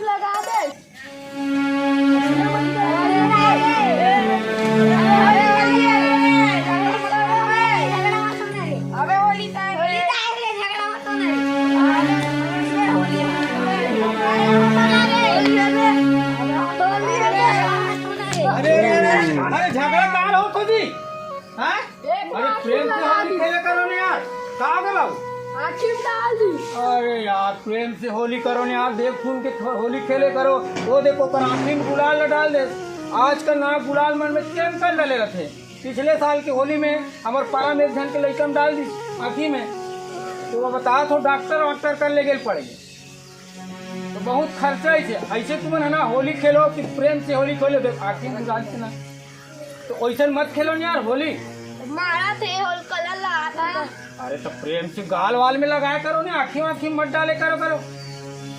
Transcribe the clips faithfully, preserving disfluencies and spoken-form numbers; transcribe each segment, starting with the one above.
लगा दे। अरे, अरे, अरे, अरे, झगड़ा का होत हो जी? हैं? अरे, प्रेम से होली खेले करो ना यार। का हो गया बाबू? आँखी में डाल दी। अरे यार, प्रेम से होली करो ना यार। देख सुन के थो-, होली खेले करो। वो देखो, ओकर आँखी में गुलाल न डाल दे। आजकल ना गुलाल मन में केमिकल डाले रहते। पिछले साल के होली में हमर पारा में एक झन के लइका में डाल दी आँखी में। तो वो बता तो डॉक्टर वॉक्टर कर ले गेल पड़े। तो बहुत खर्चा है इसे। ऐसे तुमन है ना, होली खेलो कि प्रेम से होली खेलो, देख आँखी में डाल के ना। तो वैसे मत खेलो ना यार होली। मारा थे होल कलर लगा था। अरे तो प्रेम से गाल वाल में लगाया करो ना, आँखी वाँखी मत डाले करो करो।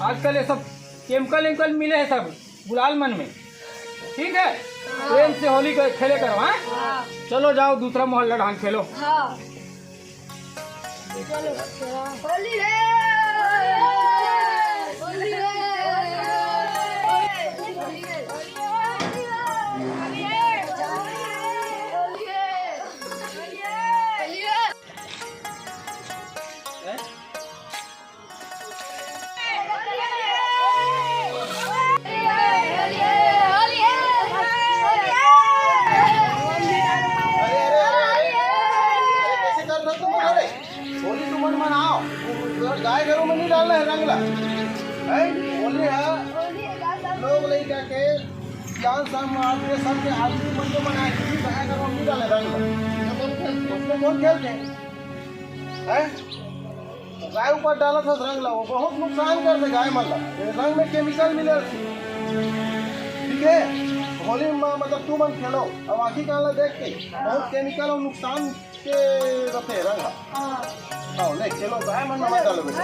आजकल ये सब केमिकल वेमिकल मिले हैं सब गुलाल मन में। ठीक है, प्रेम से होली क-, खेले करो, हाँ? हाँ। चलो जाओ दूसरा मोहल्ला ढांग खेलो। हाँ। चलो, होली है। होली है। अरे, अरे, अरे, अरे, अरे, कैसे कर रहे तुम? अरे, होली तुमन मनाओ, गाय गरु में नहीं डालना है रंग ला। हैं? होली है, लोग लइका के जान शान मार के सबके आदमी मन को मनाए, गाय गरु में नहीं डाले रंग ला। उसमें कौन खेलते हैं? हैं? गाय ऊपर डालत हस रंग ला, वो बहुत नुकसान करथे गाय मन ला। ये रंग में केमिकल मिले रथे। ठीक है, होली में मतलब तुमन खेलो, अब आँखी कान ला देख के बहुत केमिकल और नुकसान के रथे रंग ला। हाँ, ले खेलो, गाय मन में मत डालो बेटा।